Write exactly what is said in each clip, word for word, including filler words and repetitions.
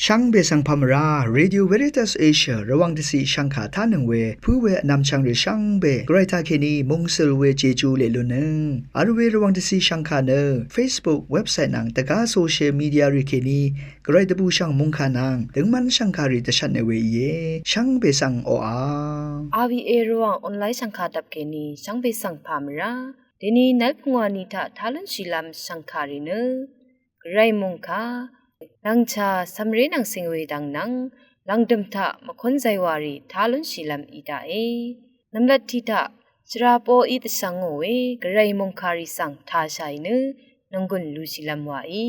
Shvngbe svng pà mvrá, Radio Veritas Asia Rvwàng dvciq shvngkà tánøng we pǿ we vnvmchvng rì shvngbe Gvray taqkèní mungsøl we Jeju leq lunnøng vl we Rvwàng dvciq shvngkà nø Facebook, website nvng dvgá social media rì kèní Gvray dvbùshv̀ng mòngkà nvng døngmv́n shv̀ngkàrì dvshvtnø we íe. Shvngbe svng oqà. R V A Rvwàng online shv̀ngkà dvp kèní shvngbe svng pà mvrá. Dèní nv́l pungwà ni taq tá lúnshìlv́m shv̀ngkàrì nø Gvray mòngkà, lv̀ngchà cv̀mré nvng cìng we dvng nvng lv̀ngdø̀m taq mvkún zaywàrì tá lúnshìlv́m í daqe. Nvmlat tiq taq shvra poqí dvshvngò we Gvray mòngkàrì svng tāshàì nø nònggùn lushìlv́m wàí.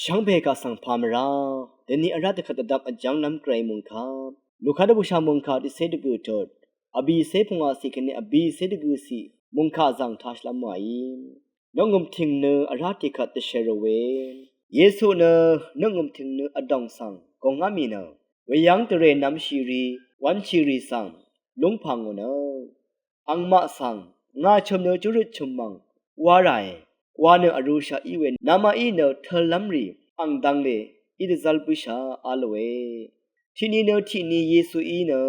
Shvngbe kaq svng pà mvrá. Dèní vrá dvkvt dvdvp vjv́nglv́m Gvray mòngkà, Luka dvbùshà mòngkà tiqcé dvgø̀ tut vbìcé pungwàciq kèní vbìcé dvgø̀ciq mòngkà zvng tāshìlv́m wàí. Nøngø̀m tìng nø vrá tiqkvt dvshèrò we Yesu nø nøngø̀m tìng nø vdòng svng gòngá mì nø weyv́ng dvrè nvmshìrì wv̄nshìrì svng lúngpà ngò nø, angmaq svng ngà chø̀m nø júrøt chø̀m mv̀ng wá ràe, wa nø vrūshaq í we namaqí nø tø̄llv́m rì ang dv̄ngle í dvzv́l bǿshà a lòe. Tiqni nø tiqni Yesuí nø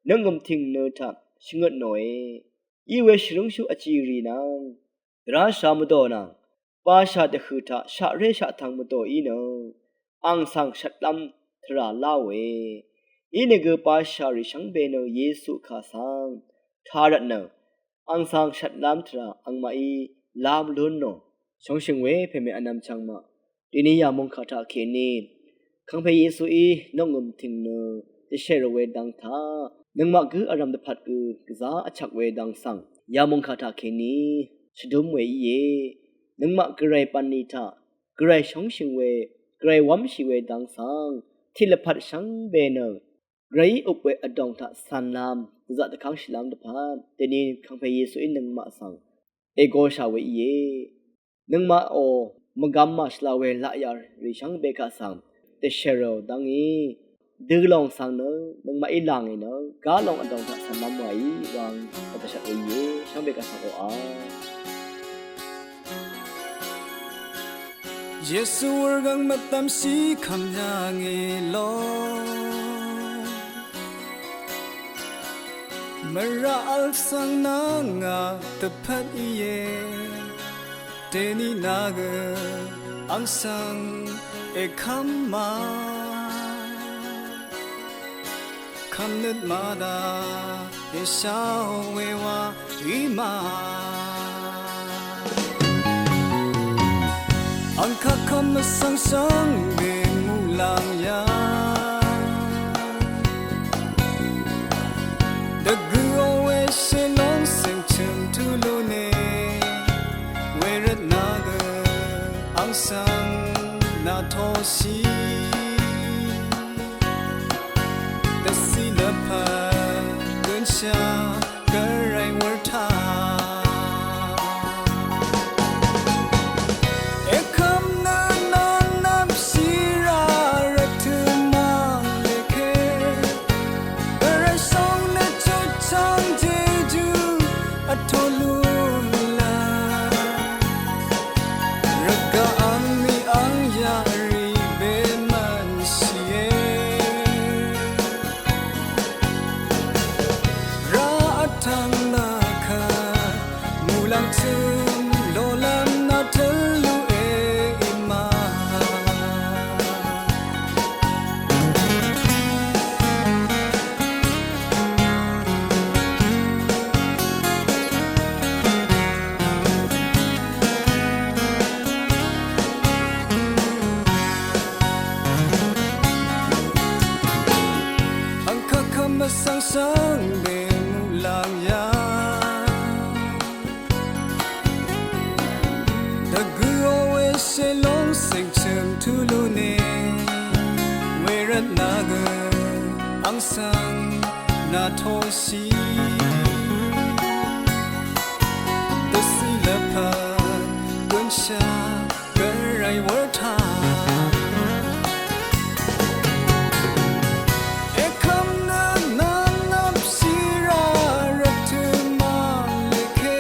nøngø̀m tìng nø taq shvngøt nòe. Í we shvrúngshú vjìrì nvng dvrá shà mvdò nvng bashà dvhø̀ taq shaqré shaqtvng mvdòí nø ang svng shvtlv́m tvrà láòe. Inìgø bashà rì shvngbe nø Yesu kà svng taq rvtnø ang svng shvtlv́m tvrà angmaqí lá mvlún nò. Shóngshø̀ng we pèmè vnvmchvng maq, dèní yà mòngkà taqkèní Kàngpè Yesuí nøngø̀m tìng nø dvshèrò we dvng taq nøngmaq gǿ vrv̀m dvpvt gø gvzá vchvk we dvng svng yà mòngkà taqkèní shvdúm we íe. Nøngmaq Gvray bv̀nlì taq Gvray shóngshø̀ng we, Gvray wv́mshì we dvng svng tiq lvpat shvngbe nø Gvrayí øp we vdòng taq cv̀nlv́m dvzaq dvkv́ngshìlv́m dvpvt dèní Kàngpè Yesuí nøngmaq svng ègoshà we íe. Nøngmaqò mvgvm màshvla we laqyaqrì shvngbe kaq svng dvshèrò dv́ngí dø lòng svng nø nøngmaqí làngì nø gá lòng vdòng taq cv̀nlv́m wàí wvng dvdvshvt we íe. Shvngbe kaq svng oqà. Yesu wurgvng mvdvmshì kvm yàngì lo. Mvraq vl svng nvng ngà dvpvt íe. Dèní nà gø ang svng èkvm ma. Kvmnøt mada èsha we wa í ma. Angkaq kvm vsvng shvngbe muqlàng yà. Dvgø o we shèlóng sèngchø̀m tulune. Wervt nà gø ang svng nà toshì. Dvciq lvpat gønshà Gvray wurtaq. Èkvm nø nvnvpshì rà rvtø̀ mv̀ng lèké. Gvray shóng nø chutchvng jejú vtō lúnlv́m. Rvgaq angní angyaqrì bemvnshìe. Rá vtvng nvkvt muqlàng tø̄m lolv́m nvtǿl lúe í ma. Angkaq kvm vsvng shvngbe muqlàng yà. Dvgø o we shèlóng sèngchø̀m tulune. Wervt nà gø ang svng nà toshì. Dvciq lvpat gønshà Gvray wurtaq. Èkvm nø nvnvpshì rà rvtø̀ mv̀ng lèké.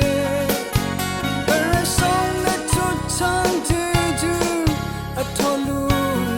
Gvray shóng nø chutchvng jejú vtō lúnlv́m.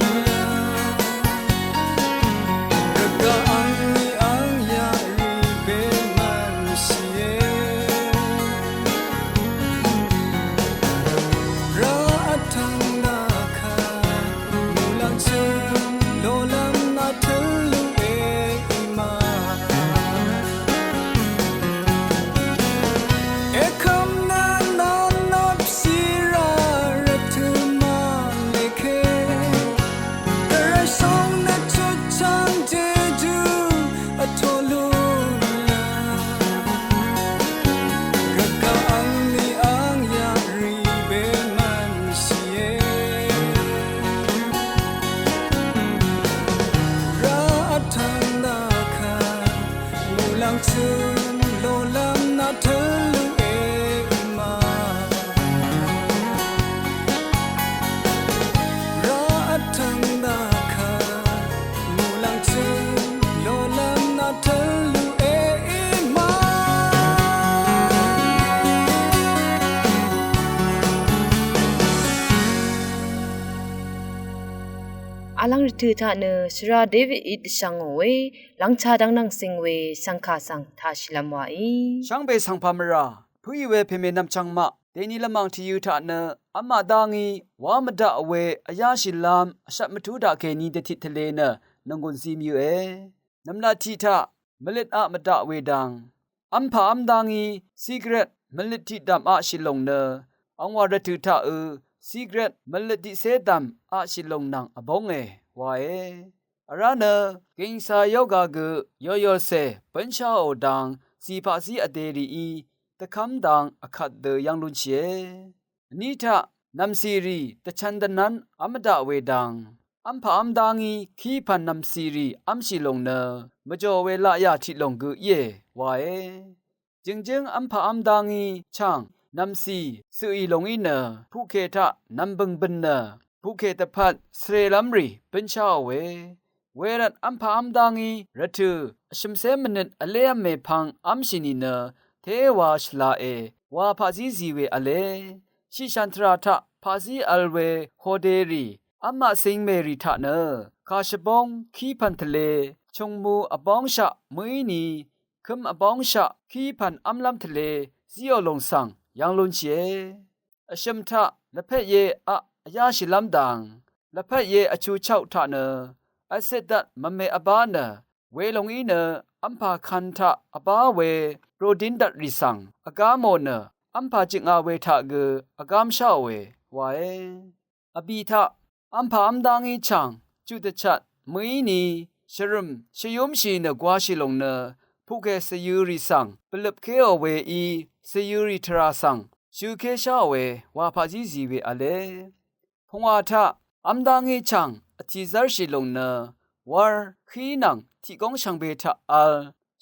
Vlv́ng rvtø̀ taq nø shvra Davidí dvshvngò we lv́ngchá dv́ng nvng cing we shv̀ngkà svng taqshìlv́m wàí. Shvngbe svng pà mvrà pǿì we pèmènvm chvngmaq dèni lvmàng tìyø̄ taq nø v́mā dá ngí wá mvdaq we vyáshìlv́m vshvt mvtú daqkèní dvtit tvlē nø nònggùn zí mvyǿe. Nv̀mlat tiq taq mvløtaq mvdaq we dang v́mpà v́mdá ngí sigaret mvløt tiqdv̀m aqshì lòng nø angwà rvtø̀ taqø̄ sigaret mvløt tiqcé dv̀m aqshì lòng nvng vbónge wae. Vrá nø gìngsa yoga gø yoyòcè bǿnsháò dang zì paqzí vdè rìí dvkv́m dang vkvt dø yv́ng lúnshìe. Vní taq nv̀mcìrì dvchv̄n dvnv́n v́m mvdaq we dang v́mpà v́mdá ngí kí pv̀n nv̀mcìrì v́mshì lòng nø mvjò we laqyà tiq lòng gø íe wae. Jø̀ngjǿng v́mpà v́mdá ngí chàng nv̀mcì cø̀ì lòngí nø puqkè taq nv̀mbø̀ng bø̀n nø puqkè dvpvt svrelv́mrì bǿnsháòe. Wervt v́mpà v́mdá ngí rvtø̀ vshø̀mcé mvnøt vlév́m mèpvng v́mshì nìnø téwa shvlae wa paqzí zì we v̄le. Shiqshàn tvrà taq paqzí vl we hoderì v́maq cingmèrì taq nø kàshvbóng kí pv̀n tvlē chùngmu vbóngshaq mø̀íni køm vbóngshaq kí pv̀n v́mlv́m tvlē zíò lòng svng yv́ng lúnshìe. Vshø̀m taq lvpetye aq vyáshìlv́m dang lvpetye vchuchauq taq nø vcøtdvt mvme vbá nø welòng í nø v́mpà kan taq vbá we rodin dvtrì svng vgámò nø v́mpà jøknga we taq gø vgámsháòe wae. Vbì taq v́mpà v́mdá ngí chàng juq dvchvt mø̀íni shvrø̀m shvyúmshì nø gwāshì lòng nø puqkè cvyø̄rì svng bvløpkéò weí cvyø̄rì tvrà svng shø̄késháòe wa paqzí zì we v̄le. Pungwà taq v́mdá ngí chàng vtì zv́rshì lòng nø wv̄r hí nvng tiqgóng shvngbe taq v̄l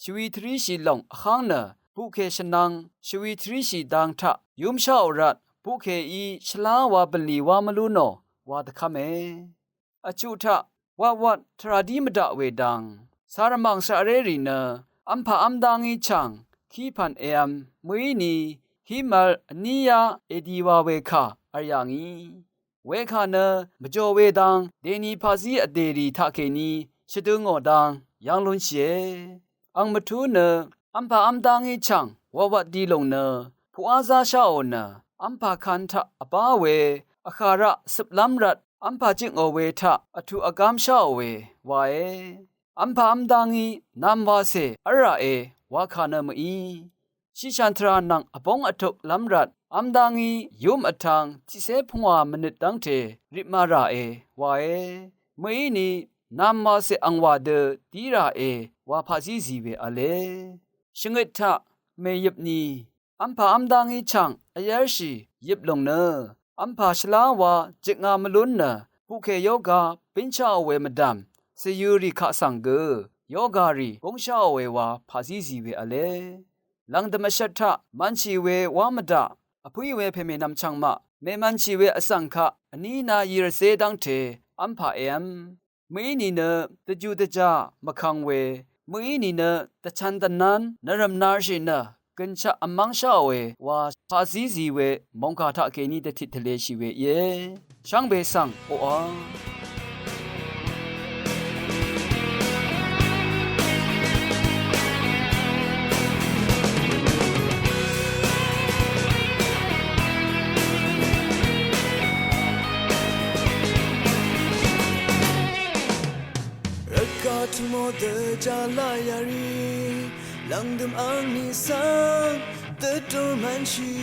shvwi tvríshì lòng vháng nø puqkè shvnvng shvwi tvríshì dang taq yúmsháò rvt puqkèí shvlá wa bv̀nlì wá mvlú nò wa dvkv́me. Vchuq taq watwat tvrà dí mvdaq we dang carvmàng shaqrérì nø v́mpà v́mdá ngí chàng kí pv̀n èv̄m mø̀íni hímv̄l vníyá èdi wa we kà v̄l yà ngì. Wekà nø mvjò we dang dèni paqzí vdèrì taqkèní shvdø̄ngò dang yv́ng lúnshìe. Ang mvtú nø v́mpà v́mdá ngí chàng wvwvt di lòng nø puqá zásháò nø v́mpà kan taq vbá we vhàraq cøplv́m rvt v́mpà jøkngò we taq vtuq vgámsháò we wae. V́mpà v́mdá ngí nv̄m wacè v́l ràe wakà nø mø̀í. Shiqshàn tvrà nvng vbóng vtuklv́m rvt v́mdá ngí yúm vtv̄ng tiqcé pungwà mvnøt dv́ngte ripmā ràe wae. Mø̀íni nv̄m wacè angwà dø dí ràe wa paqzí zì we v̄le. Shvngøt taq mèyøp ni v́mpà v́mdá ngí chàng vyv́rshì yøp lòng nø v́mpà shvlá wa jøknga mvlún nø puqkè yoga bínsháò we mvdv̀m cvyø̄rì kaq svng gø yogarì góngsháò we wa paqzí zì we v̄le. Lv̀ngdø̀m vshvt taq mv̄nshì we wá mvdaq vpǿì we pèmènvm chv̀ngmaq mèmv̄nshì we vsvng kaq vní na yì rvzé dv́ngte v́mpà èv́m. Mø̀í nìnø dvju dvjà mvkvng we, mø̀í nìnø dvchv̄n dvnv́n nvrø̀m narshì nø gø̀nshaq vmv́ng sháò we wa paqzí zì we mòngkà taqkèní dvtit tvleshì we íe. Shvngbe svng oqà. Rvgaq tø̀mò dvjà laq yà rì, lv̀ngdø̀m angní svng dvdùr mv̄nshì.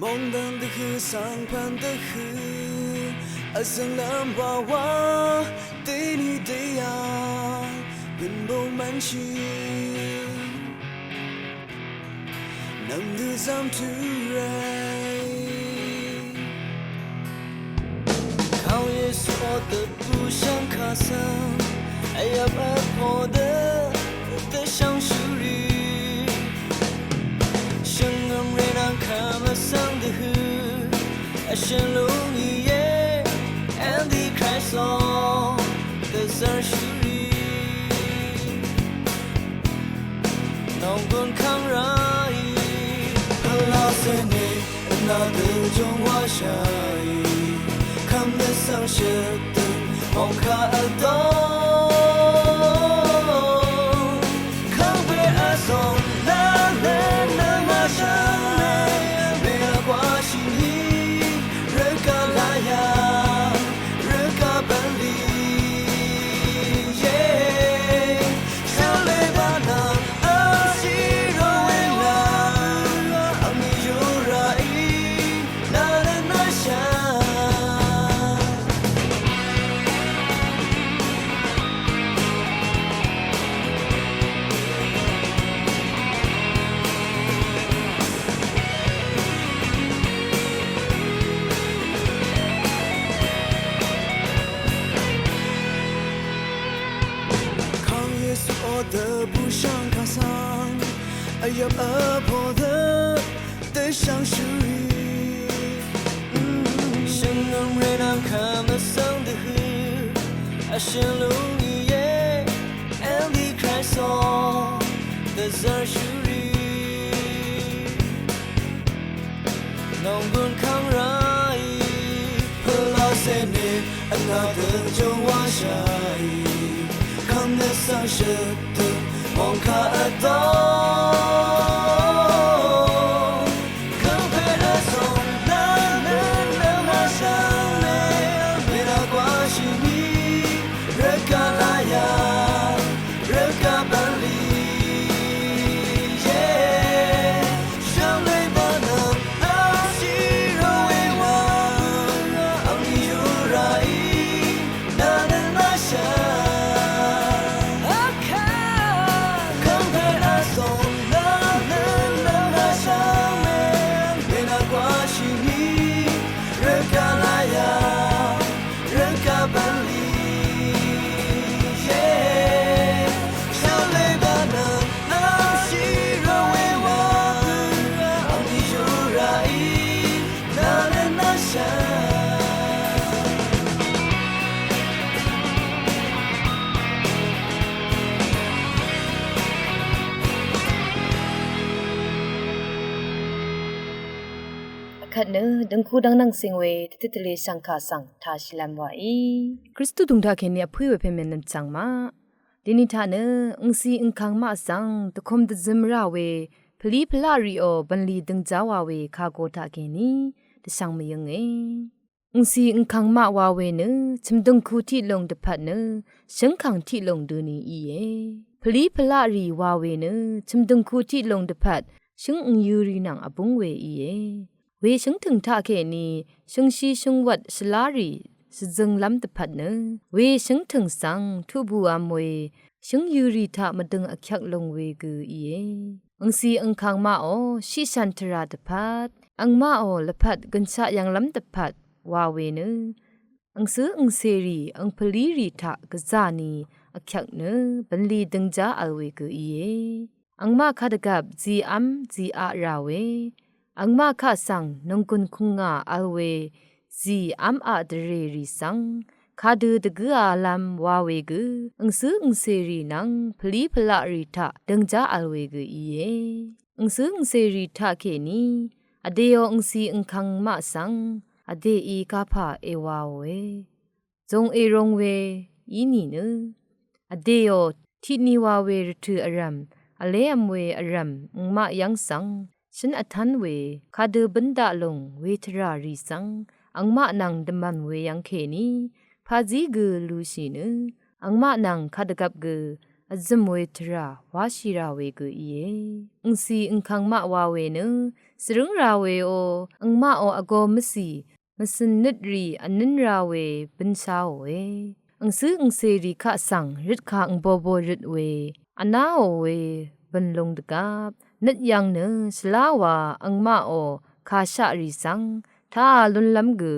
Mòngdv̀ng dvhø̀ svng pv̀n dvhø̀, vzø̀nglv́m wawa dèní dèyà bø̀n bø̀n mv̄nshì. Nv̀mdø zv́m tø̄ ràì. Kàó Yesu ò dvbù shvngkà svng vyvp vpo dø dvshvngshú rì. Shvngø̀m rì nvng kvm vsvng dvhø̀ vshø̀n lúng íe. Antichrist ò dvzv̀rshú rì. Nònggùn kv́m ráì pvlacèní vnà dø jùng wáshàì. Kv́m dvcv́ shøtø mòngkà vdò. Kàngpè vzòng nvløn nvng vshv̀m mè, mèvgwàshì nì rvgaq laq yà, rvgaq bv̀nlì yè. Shvlé bvnvng vshì ròe wa, angní yuraqí nvløn vshv̀m. Kàng Yesuò dø bùshv̀ng kà svng, vyvp vpo dø dvshv̀ng shvrì. Shvngø̀mré nvng kv́m vsvng dvhø̀, vshø̀n lúng íe, Antichrist ò dvzv̀r shvrì. Nònggùn kàng ràí pvlacè nì, vnà dø jòwashàí, kv́m nø svng shøtø mòngkà vdò. Kàngpè vzòng nvløn nvng vshv̀m mè, mèvgwàshì nì rvgaq laq yà, rvgaq bv̀nlì yè. Shvlé bvnvng vshì ròe wa, angní yuraqí nvløn vshv̀m. Kàngpè vzòng nvløn nvng vshv̀m mè, mèvgwàshì nì rvgaq laq yà, rvgaq bv̀nlì yè. Shvlé bvnvng vshì ròe wa, angní yuraqí nvløn vshv̀m. Vkvt nø døngku dvngnvng sing we tvtøt tvle shv̀ngkà svng tashìlv́m wàí. Kristu dùngtaq kèní vpǿí we pèmèn nvmchv̀ng maq. Dini taq nø angcì angkàng maq svng dvkùm dvzøm rà we pvlí pvlaq rìò bv̀nlì døngjá wa we kàgø taq kèní dvshvng mvyǿnge. Angcì angkàng maq wa we nø chø̀mdø̀ngku tiqlùng dvpvt nø shǿngkàng tiqlùng døni íe. Pvlí pvlaq rì wa we nø chø̀mdø̀ngku tiqlùng dvpvt shǿng angyø̄ rì nvng vbúng we íe. We shǿngtø̀ng taq kèní shǿngshí shǿngwvt shvlá rì shvzønglv́m dvpvt nø we shǿngtø̀ng svng tuqbùvm we shǿngyø̄ rì taq mvdøng vkyvk lùng we gø íe. Angcì angkàng maqò shiqshàn tvrà dvpvt, angmaqò lvpat gønshaq yv̀nglv́m dvpvt wa we nø angcǿ angcèrì angpvlírì taq gvzà ni vkyvk nø bv̀nlì døngjá vl we gø íe. Angmaq kadvgvp zìv́m zìaq rà we, angmaq kaq svng nònggùn kùngà vl we zìv́m aq dvrèrì svng kadø dvgǿalv́m wa we gø angcǿ angcèrì nvng pvlí pvlaq rì taq døngjá vl we gø íe. Angcǿ angcèrì taq kèní vdèò angcì angkàng maq svng vdèí kapà èwaòe. Zòng èrong we í nìnø vdèò tiqni wa we rvtø̀ vrv̀m, vlévm we vrv̀m angmaq yv́ng svng shǿn vtv́n we kadø bǿn daq lùng we tvrà rì svng angmaq nvng dvmv̀n we yv́ng kèní pàzí gø lushì nø angmaq nvng kadvgvp gø vzø̀m we tvrà wáshì rà we gø íe. Angcì angkàng maq wa we nø svrǿng rà weò, angmaqò vgō mvcì mvcø̀n nøt rì vnǿn ra we bǿnsháòe. Angcǿ angcè rì kaq svng røtkà angbobo røt we vnáò we bø̀n lung dvgvp nøt yv̀ng nø shvlá wa angmaqò kàshaq rì svng taq lúnlv́m gø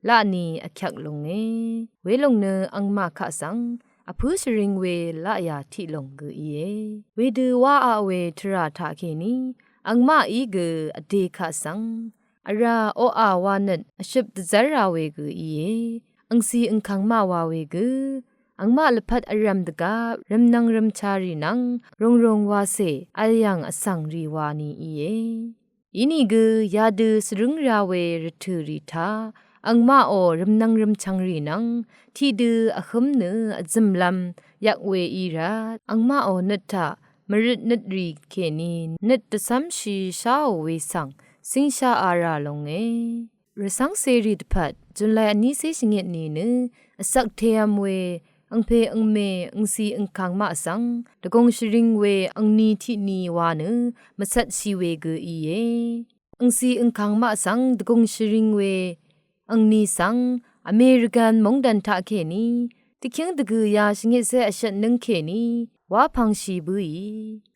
laqni vkyvk lúnge. Welòng nø angmaq kaq svng vpǿ shvring we laqyà tiqlòng gø íe. Wedø wáaq we tvrà taqkèní angmaqí gø vdè kaq svng vrà oqà wa nøt vshøp dvzv́r ra we gø íe. Angcì angkàng maq wa we gø angmaq lvpat vrv̀m dvgvp rv̀mnvng rv̀mchā rì nvng ròngròng wacè vl yv̀ng vsvng rì wa ni íe. Inìgø yadø svrǿng ra we rvtø̀ rì taq angmaqò rvmnvng rvmchvngrì nvng tiqdø vhǿm nø vzø̀mlv́m yvk we í rvt angmaqò nøt taq mvrøt nøtrì kèní nøt dvcv́mshì sháò we svng cíngsháá rà longe. Rvcv́ngcèrì dvpvt July vnícé shvngit nìnø vsvk tev̄m we angpè angmè angcì angkàng maq svng dvgùng shvring we angni tiqni wa nø mvcvtshì we gø íe. Angcì angkàng maq svng dvgùng shvring we angni svng American móngdàn taqkèní dvkíng dvgø̀yā shvngitcé vshvtnǿng kèní wá pvngshì bǿì.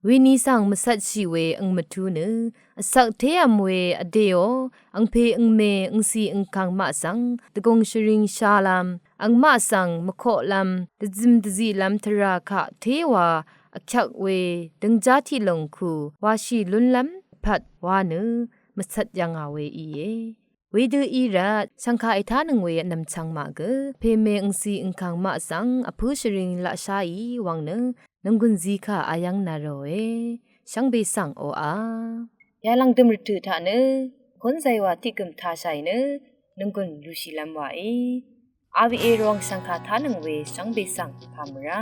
Wení svng mvcvtshì we ang mvtú nø vsvk tév̄m we vdèò angpè angmè angcì angkàng maq svng dvgùng shvring shalv́m angmaq svng mvkoqlv́m dvzøm dvziqlv́m tvrà kaq téwa vkyvk we døngjá tiqlùng ku washì lúnlv́m pvt wa nø mvcvt yv̀ngà we íe. Wedø í rvt shv̀ngkà ètánøng we vnv̀mchvng maq gø pèmè angcì angkàng maq svng vpǿ shvring laqsháì wvng nø nònggùn zí kà ayv́ng nà ròe. Shvngbe svng oqà yalv̀ng dø̀m rvtø̀ taq nø kún zaywa tiqgø̀m tashàì nø nònggùn lushìlv́m wàí. Awa rvwàng shv̀ngkà tánøng we shvngbe svng pàmvrá